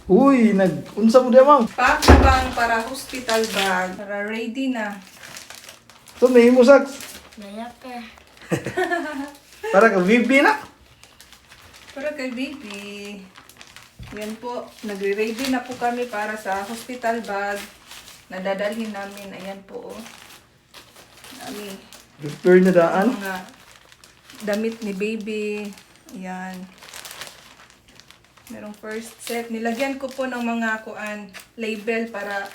Uy, unsa mo di ma'am? Pack na bang para hospital bag. Para ready na. Ito, may himo saks. Lalaki. Para ka VB na. Para kay baby. Yan po. Nagre-ready na po kami para sa hospital bag. Nadadalhin namin. Ayan po. Oh. Dami. Prepare na daan. Mga damit ni baby. Ayan. Merong first set. Nilagyan ko po ng mga label para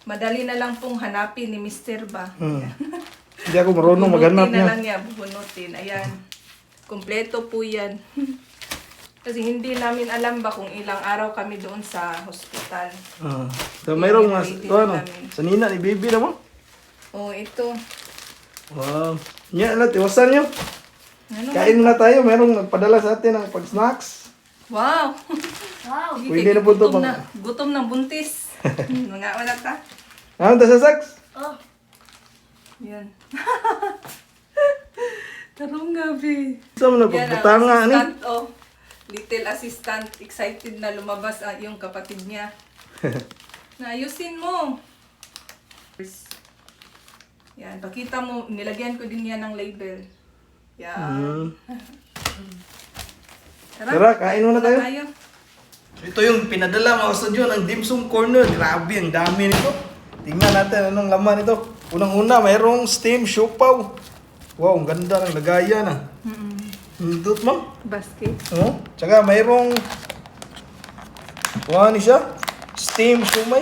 madali na lang pong hanapin ni Mr. ba. Hindi ako marunong maghanap Bubunutin na niya. lang niya. Bubunutin. Ayan. Kompleto po yan. Kasi hindi namin alam ba kung ilang araw kami doon sa hospital. So, mayroong mas, Ready ano, na namin. sa nina ni baby na mo. Oh, ito. Wow. Nya, na, tiwasan nyo. Ano? Kain muna tayo. Mayroong nagpadala sa atin ng pag-snacks. Wow! Wow. Sige, Pwede na po ito gutom pang... na. Gutom ng buntis. Mga wala ka. Ano ta sa saks? Oh. Yan. Tarong gabi. Saan mo na Yan ang pagbutanga, ano? assistant, oh. Little assistant. Excited na lumabas yung kapatid niya. Naayusin mo. Yan, pakita mo. Nilagyan ko din yan ng label. Yan. Tara, kain muna tayo. Tayo. Ito yung pinadala mga studio ng Dim Sum Corner. Grabe, ang dami nito. Tingnan natin anong laman ito. Unang-una, mayroong steam siopaw. Wow, ang ganda ng lagayan ah. Hindot mo. Basket. Oh, tsaka mayroong ano siya? Steam siomay.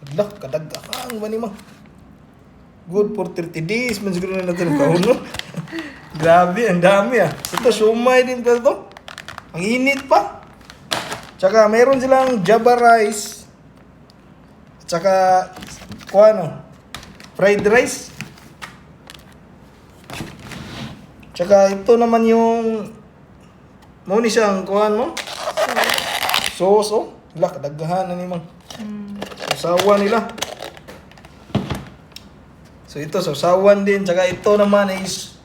Adlak, kadagdakan ba ni ma? Good for 30 days man siguro na natin kauno. Grabe, ang dami ah. Ito siomay din pa to. Ang init pa. Tsaka mayroon silang java rice. Tsaka ano? Fried rice. Tsaka ito naman yung mo ni siyang kuhan mo. Sauce oh. Wala kadaghan na ni mang. Sausawan nila. So ito sausawan din. Tsaka ito naman is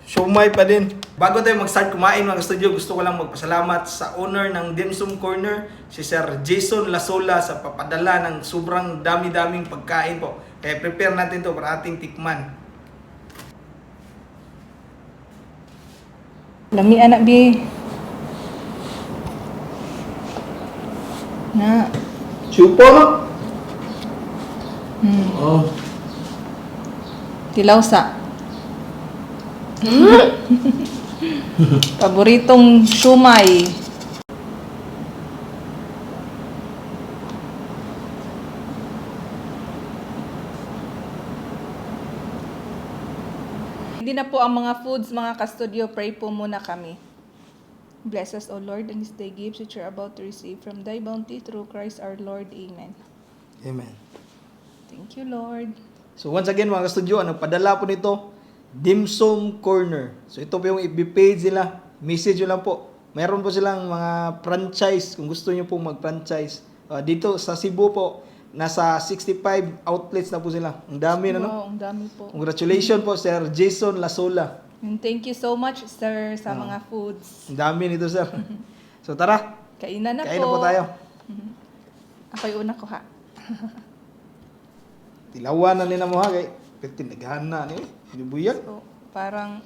siomay pa din. Bago tayo mag-start kumain mga studio, gusto ko lang magpasalamat sa owner ng Dim Sum Corner, si Sir Jason Lasola sa papadala ng sobrang dami-daming pagkain po. Kaya prepare natin to para ating tikman. Lami anak bi. Na. Supo no? Oh. Tilawsa. Paboritong siomay. Hindi na po ang mga foods, mga ka-studio. Pray po muna kami. Bless us, O Lord, and this day gives which we are about to receive from thy bounty through Christ our Lord. Amen. Amen. Thank you, Lord. So once again mga ka-studio, ang padala po nito, Dim Sum Corner. So ito po yung FB page nila. Message nyo lang po. Meron po silang mga franchise kung gusto nyo pong mag-franchise. Dito sa Cebu po, nasa 65 outlets na po sila. Ang dami na no? Wow, ang dami po. Congratulations po Sir Jason Lasola. And thank you so much, sir, sa mga foods. Ang dami nito sir. So tara, Kainan na kain po. na po tayo. Ako yung una ko ha. Tilawan na nila mo ha kay tinagahan na ni. Buyag. So, parang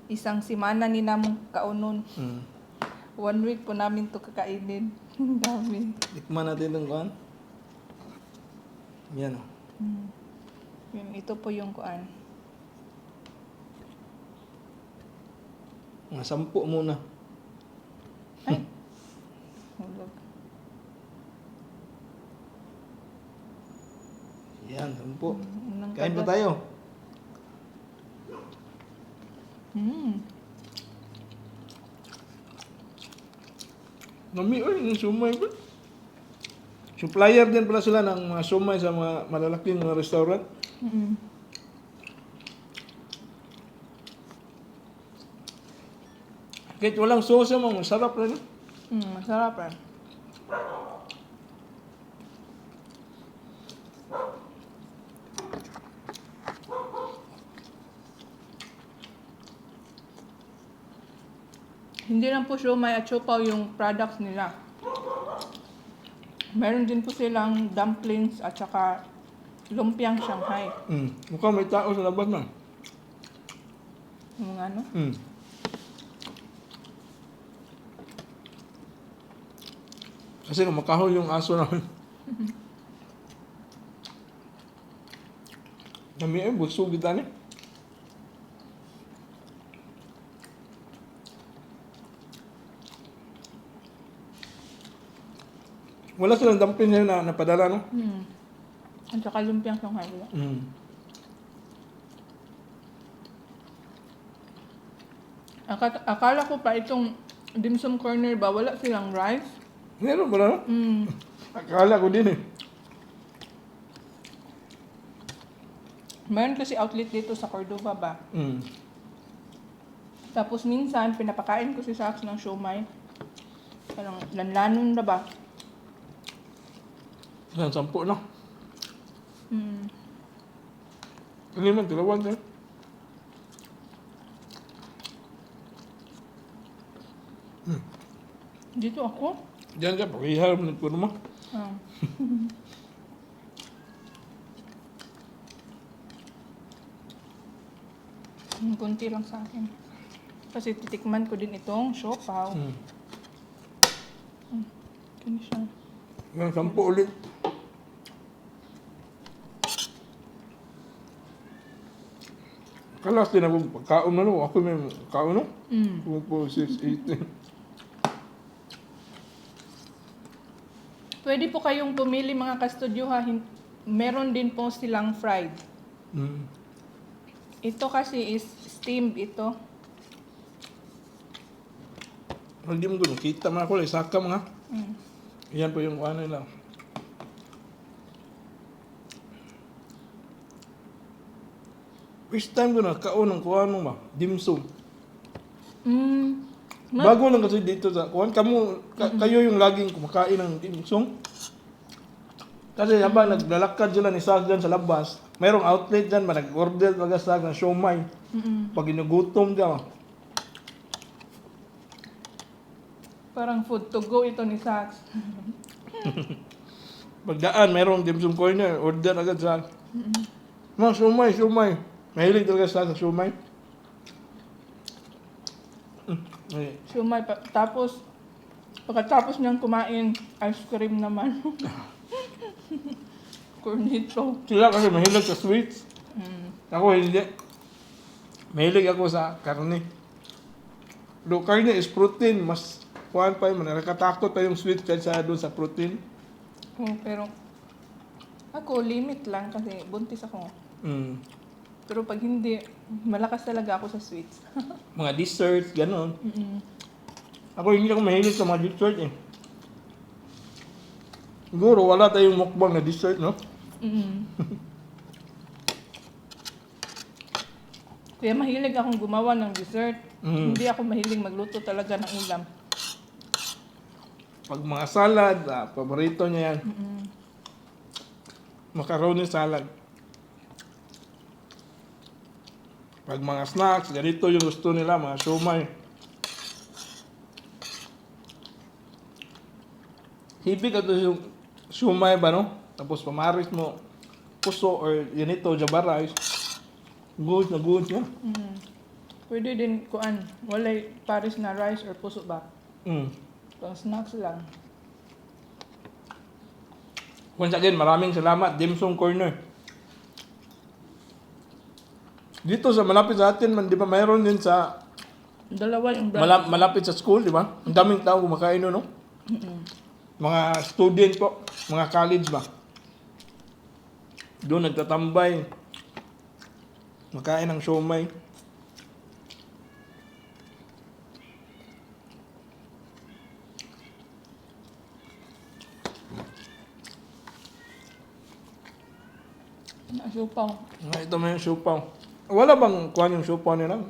isang simana ni namong kaunon. 1 week po namin to kakainin. Ang dami. Tikman natin itong kuhan. Yan o. Yun, ito po yung kuan. Mga 10 muna. Ay. Hulog. Yan, 10. Unang Kain pa kagat. tayo. Nami, oy, yung sumay ba? Supplier din pala sila ng mga sumay sa mga malalaking mga restaurant. Kahit walang sauce mo, masarap rin. Masarap eh. Hindi lang po siomay at siopaw yung products nila. Meron din po silang dumplings at saka lumpiang Shanghai. Mukhang may tao sa labas na. Yung ano? Kasi kumakahol yung aso namin. Kami ay busog kita ni. Wala silang dumpling ngayon na napadala, no? At saka lumpiang Shanghai. Wala. Akala ko pa itong dim sum corner ba, wala silang rice? Meron ba na? Akala ko din eh. Meron kasi outlet dito sa Cordova ba? Tapos minsan, pinapakain ko si Sax ng siomay. Parang lanlanon na ba? Yan, 10 na. Ano man, tilawan eh. Dito ako? Diyan ka, pakihal mo ng kurma. Ah. Kunti lang sa akin. Kasi titikman ko din itong siopaw. Kani siya. Yan, 10 ulit. Kalas din ako pagkaon na no. Ako may kaon no. 6, 8. Pwede po kayong pumili mga kastudyo ha. Meron din po silang fried. Ito kasi is steamed ito. Hindi mo gano'n. Kita man ako, saka mga. Yan po yung ano nila. First time ko na kaon ng kuhan mo ba? Dimsum. Bago lang kasi dito sa kuhan. Kayo yung laging kumakain ng dimsum. Kasi habang naglalakad sila ni Sag dyan sa labas, mayroong outlet dyan, nag-order talaga Sag ng siomay. Pag inugutom ka. Parang food to go ito ni Sax. Pagdaan, mayroong dimsum corner, order agad Sag. Ma, siomay. Mahilig talaga sa siomay. Siomay pa. Tapos, pagkatapos niyang kumain, ice cream naman. Cornito. Sila kasi mahilig sa sweets. Ako hindi. Mahilig ako sa karne. Do karne is protein, mas kuhan pa yun, nakakatakot pa yung sweets kaysa doon sa protein. Pero, ako, limit lang kasi buntis ako. Pero pag hindi, malakas talaga ako sa sweets. Mga desserts, gano'n. Ako hindi ako mahilig sa mga dessert eh. Siguro wala tayong mukbang na dessert, no? Kaya mahilig akong gumawa ng dessert. Hindi ako mahilig magluto talaga ng ulam. Pag mga salad, paborito niya yan. Macaroni salad. Pag mga snacks, ganito yung gusto nila, mga siomay. Hibig ito yung siomay ba, no? Tapos pamaris mo, puso or ganito, java rice. Good na good yan. Pwede din kuan, walay pares na rice or puso ba? Pang snacks lang. Once again, maraming salamat, Dimsum Corner. Dito sa malapit sa atin man, di ba mayroon din sa Dalawa yung brand. malapit sa school, di ba? Ang daming tao kumakain no? Mga student po, mga college ba? Doon nagtatambay. Makain ng siomay. Nasupaw. Ito may siupaw. Wala bang kuhan yung siupaw nila?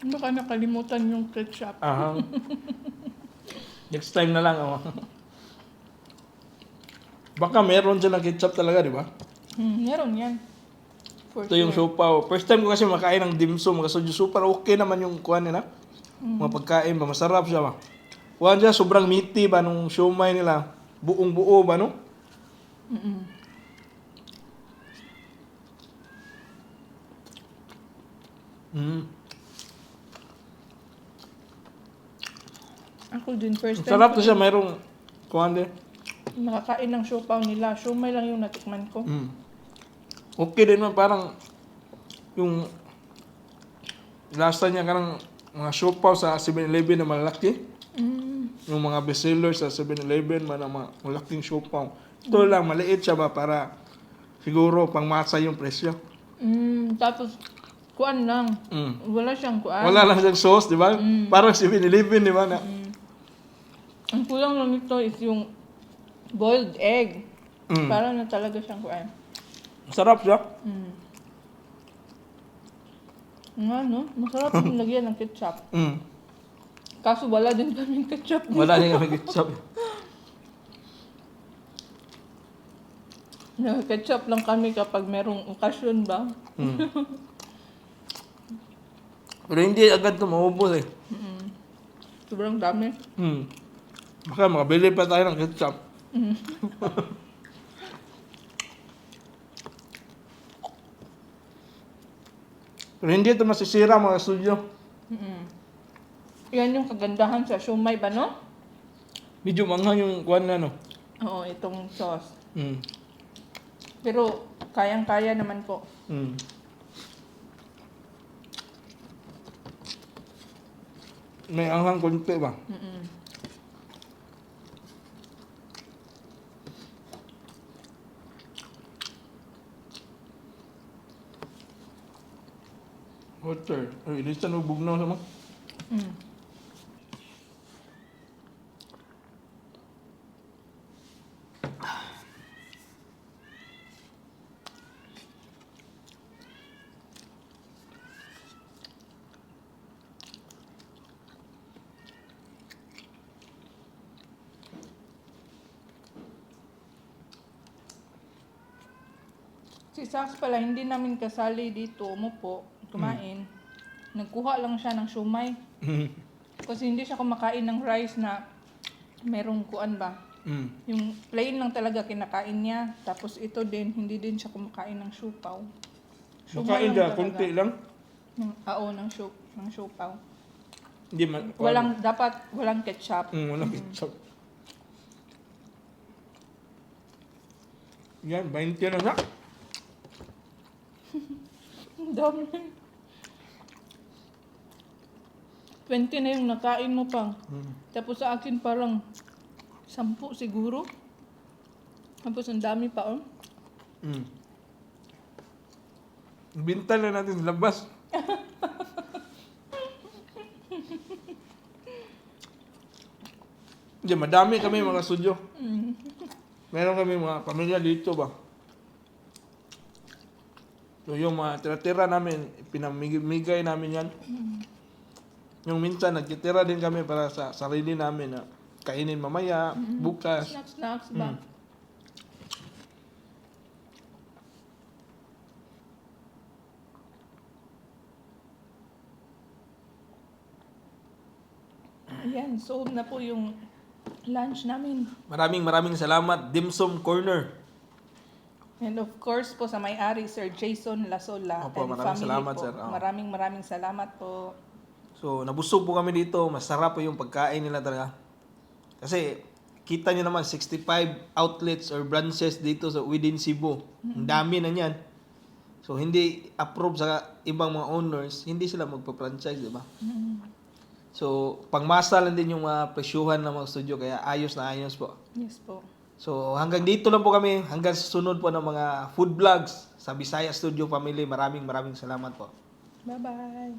Baka nakalimutan yung ketchup. Aha. Next time na lang. Oh. Baka meron silang ketchup talaga, di ba? Meron yan. For Ito yung siupaw. First time ko kasi makain ng dimsum. Kasi super okay naman yung kuhan nila. Mga pagkain ba, masarap siya ba. Kuhan siya, sobrang meaty ba nung siomay nila. Buong buo ba no? Mm-mm. Mm. Ako din, first time Sarap ko to siya, mayroong kuhan din. nakakain ng siopaw nila. Siomay lang yung natikman ko. Mm. Okay din man, parang yung lasa niya karang mga siopaw sa 7-Eleven na malaki. Mm. Yung mga bestsellers sa 7-Eleven, mga malaking siopaw. Ito lang, maliit siya ba para siguro pangmasa yung presyo. Tapos, kuan lang. Mm. Wala siyang kuan. Wala lang siyang sauce, di ba? Parang 7-Eleven, di ba? Na? Ang kulang lang nito is yung boiled egg. Mm. Parang na talaga siyang kuan. Sarap siya. Nga, no? Masarap yung lagyan ng ketchup. Mm. Kaso wala din kaming ketchup. Wala din kami ketchup. Ketchup lang kami kapag merong okasyon ba. Mm. Pero hindi agad ito maubos eh. Sobrang dami. Baka makabili pa tayo ng ketchup. Pero hindi ito masisira mga studio. Yan yung kagandahan sa siomay ba, no? Medyo manghang yung kuwan na no. Oo, itong sauce. Mm. Pero kayang-kaya naman po. Mm. May anghang konti ba? Water. Ay, ilisan mo bugnaw sa mo. Si Sax pala, hindi namin kasali dito, umupo, kumain. Nagkuha lang siya ng siomay. Kasi hindi siya kumakain ng rice na merong kuan ba. Mm. Yung plain lang talaga kinakain niya. Tapos ito din, hindi din siya kumakain ng siopaw. Makain lang ka, talaga. konti lang. Ng siopaw. Hindi man. Walang ketchup. Walang ketchup. Yan, 20 na na. Ang dami. 20 na yung nakain mo pang. Tapos sa akin parang 10 siguro. Tapos ang dami pa, oh. Binta na natin sa labas. Hindi, madami kami mga studio. Meron kami mga pamilya dito ba. So yung mga tira-tira namin, pinamigay namin yan. Yung minsan, nagtitira din kami para sa sarili namin na kainin mamaya, bukas. Snacks ba? Ayan, so na po yung lunch namin. Maraming salamat, Dimsum Corner. And of course po sa may-ari, Sir Jason Lasola. Opo, and maraming family salamat, po. sir. Oh. Maraming salamat po. So, nabusog po kami dito. Masarap po yung pagkain nila talaga. Kasi, kita nyo naman, 65 outlets or branches dito sa within Cebu. Ang dami na yan. So, hindi approve sa ibang mga owners, hindi sila magpa-franchise, di ba? So, pangmasa lang din yung mga presyuhan ng mga studio, kaya ayos na ayos po. Yes po. So, hanggang dito lang po kami, hanggang sa sunod po ng mga food vlogs sa Bisaya Studio Family. Maraming salamat po. Bye-bye.